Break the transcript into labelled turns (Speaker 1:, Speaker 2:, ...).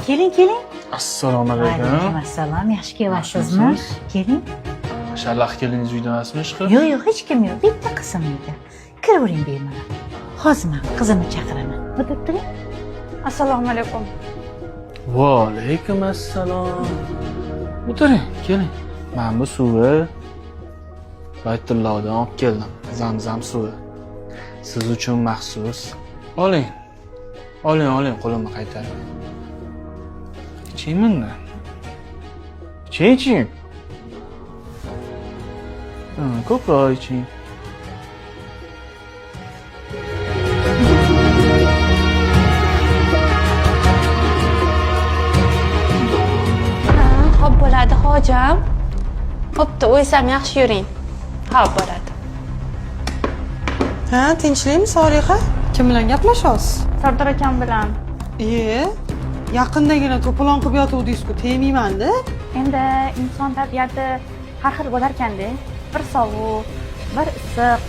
Speaker 1: Keling, keling.
Speaker 2: Assalomu
Speaker 1: Alaykum
Speaker 2: alaykum.
Speaker 1: assalom. Yaxshi kelyapsizmi?
Speaker 2: Yaxshimisiz?
Speaker 1: Keling.
Speaker 2: Sharlax keliningiz uyda emasmi ishqi?
Speaker 1: Yo'q, yo'q, hech kim yo'q. Bitta qizim uyda. Kiravering bemalol. Hozir men qizimni chaqiraman. O'tirib turing.
Speaker 3: Assalomu alaykum.
Speaker 2: Va alaykum assalom. O'tiring, keling. Men bu suvi Baytullohdan olib keldim. Zamzam suvi. Siz uchun maxsus. Oling. Oling, oling, qo'limni qaytaring. Iching bunda. Iching, iching. Ko'proq iching.
Speaker 3: Ha, xo'p bo'ladi, hojam. Bo'pti, o'ysam yaxshi yuring. Xo'p bo'ladi.
Speaker 4: Ha, tinchlikmi, Soliha? Kim bilan gaplashyapsiz?
Speaker 3: Sardor akam bilan.
Speaker 4: Iye, yaqindagina to'polon qilib yotuvdingiz-ku, tegmayman-da.
Speaker 3: Endi inson tabiati har xil bo'larkan-da. Bir sovuq, bir issiq.